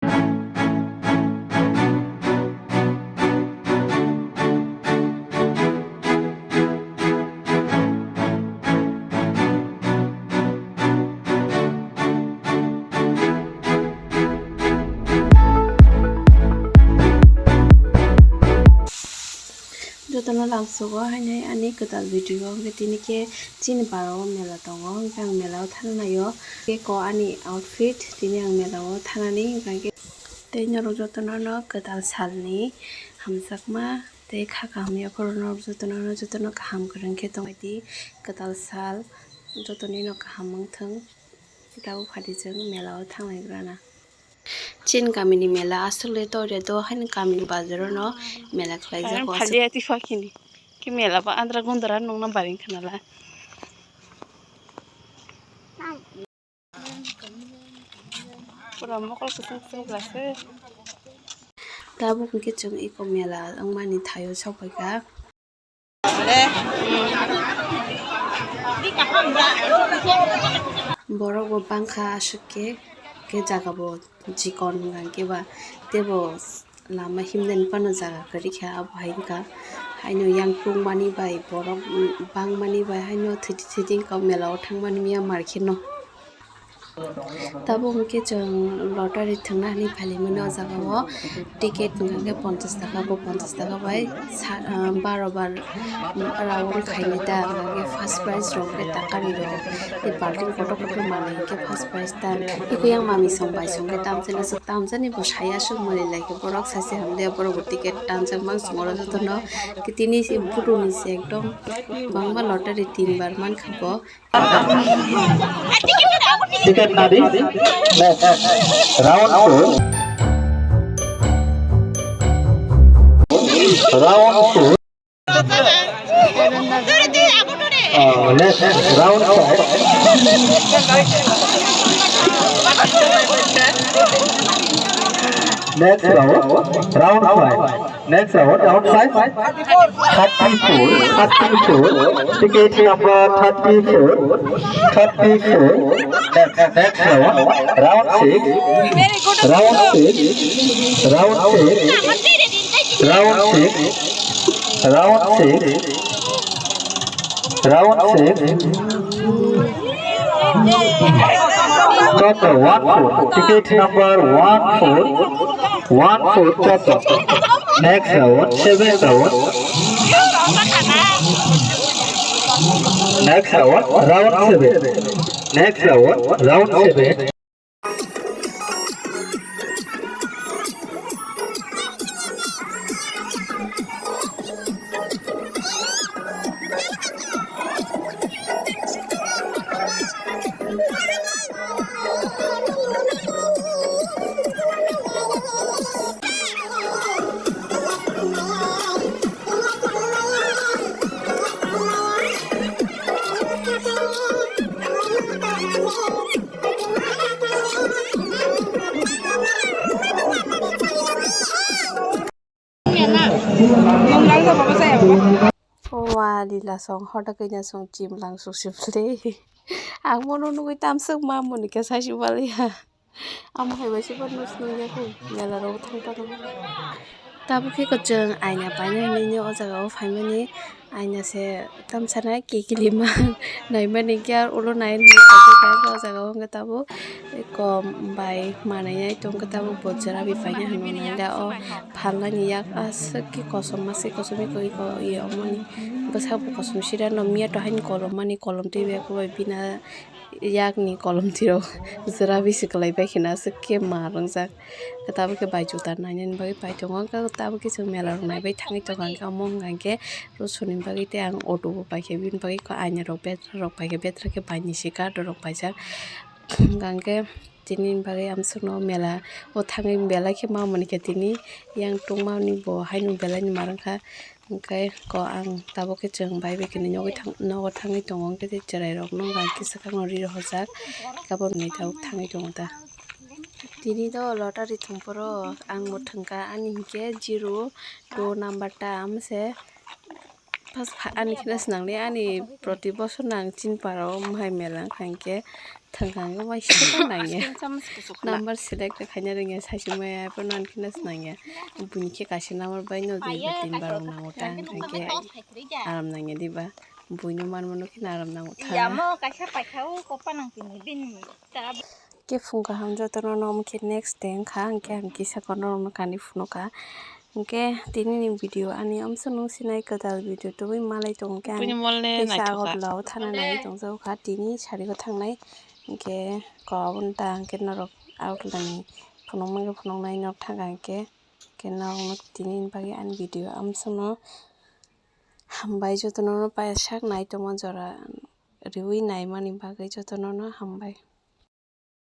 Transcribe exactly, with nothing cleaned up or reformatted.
Jotono langsugo hainai ani kwtal video, hwnkhe tini khe chini parao mela tongo, hwnkhe ang melao thangnaio. Khe ko ani outfit, tini ang melao thanani, hwnkhe tei norok jotono no kwtal salni hamjakma tei kha kaham yaphuru norok jotono no jotono kaham kwrwng khe tongwi di. Kwtal sal jotoni no kaham wngthung, tabuk phatijwk melao thanglaigrana. Chin kamini mela aswk le tore do haino kamini bazaro no mela khlai jago aswk. Phaliya tiphakini ki mela ba andra gundra nungna baring khanala. Pura mokol kusung kusung glass. Tabuk hwnkhe chwng eko mela wngmani thaio sokphaikha. Borok bo bangkha aswk khe, khe jaga bo chikon hwnkha khe ba teibo lama himnani phano jaga kwrwi kha, abo hai wngkha haino yang tungmani bai borok bangmani bai haino thwiti thwiti wngkha mela o thangmani miya mar kheno. Tabuk hwnkhe chwng lottery thwngna hinwi phaimani o jaga o ticket hwnkha khe ponchash taka bo ponchash taka bai sa-, ah, baro bar round khainai ta hwnkha khe first prize rok khe takari rok tei balting kotor kotor manwi hwnkhe first prize ta. Eko yang mami song bai song khe tamjani aswk tamjani bo saya aswk mali lai khe borok sachi hamya borok bo ticket tanjak mang song oro jotono tini se butuni se ekdom bangma lottery tin bar mankha bo. Ticket nadi. Next. Round four. Round four. Uh, next. Round five. Next round. Round five. Next round, round five. Thirty-four, thirty-four. Ticket number thirty-four, thirty-four. Next, next round, round six. Round six, round six, round six, round six. Round six. Chotto, one four. Ticket number one four. One four, chotto. Next round, seven round. Next round, round seven. Next round, round seven. Wali lasong hoda kanya song chim lang suk sip le. Ang mono nugui tamsuk ma muni khe sai si bali ya. Amo hai bai se bo nus nung ya kho, mela rok thang ta rok. Tabuk khe kwchwng aina paina hinwi o jaga o phaimani, aina se tamsa nai kiklima naimani khe aro ulo nai hinwi khe o jaga o hwnkhe tabuk kom bai manwi nai tongkhe tabuk bo jwra bai paina hinwi nai da o phalnani yak aswk khe kosom aswk kosom iko iko ye omoni bwsakbo kosom sida no miya to haini kolom mani kolom twi bai bina yakni kolom twi rok jwra bisi kwlai bai kheno aswk khe ma rwngjak. Tabuk khe bai juta nainani bagwi pai tongo. Hwnkhe tabuk khe chwng mela rok naibai thangwi tongo, hwnkhe omo hwnkha khe rosoni bagwi tei ang auto bo paikha, bini bagwi khe aina rok betra rok paikha, betra khe baini se card rok paijak. Hwnkha khe tini bagwi amsukno mela o thangwi belai khe ma mankha tini yang tongmani bo haino belai ni ma rwngkha. Hwnkhe ko ang tabuk khe chwng bai bai kheno nogwi thang-, nogo thangwi tongo, hwnkhe tei chwrairokno hwnkha khe swkangno ri rohorjak, khe abo nini tabuk thangwi tongo ta. Tini do lottery thwngphuru ang bo thwngkha, ani hinkhe zero two number ta, amo se first ani kheno swnamdi, ani proti bosor no ang chini parao mohai mela wngkha hinkhe Thangkang o mai sita nangya. Number select khaina rwngya, saising maya phano nang kheno swnangya. Buini khe kaisa number bai no dui ba tin bar rok nango ta, hwnkhe aram nangya diba. Buino manmano kheno aram nango ta. Yamo kaisa paikha o kopa nang tini bini ta. Khe phung kaham jotono no omo khe next day wngkha, hwnkhe ang kisa kono rokno kani phunukha. Hwnkhe tini ni video ani amsonong sinai kwtal video tubui malai tongkhe ang Buini mol ne kisa naithokha. Agartala o thana nai tongjago kha tini sari o thangnai. Hwnkhe kok aboni ta hwnkhe norok Agartala ni phunukma khe phunuknai nok thangkha hwnkhe, hwnkhe norokno tini ni bagwi ani video amsono hambai jotono no paisa sak nai tongma jora riui naimani bagwi jotono no hambai.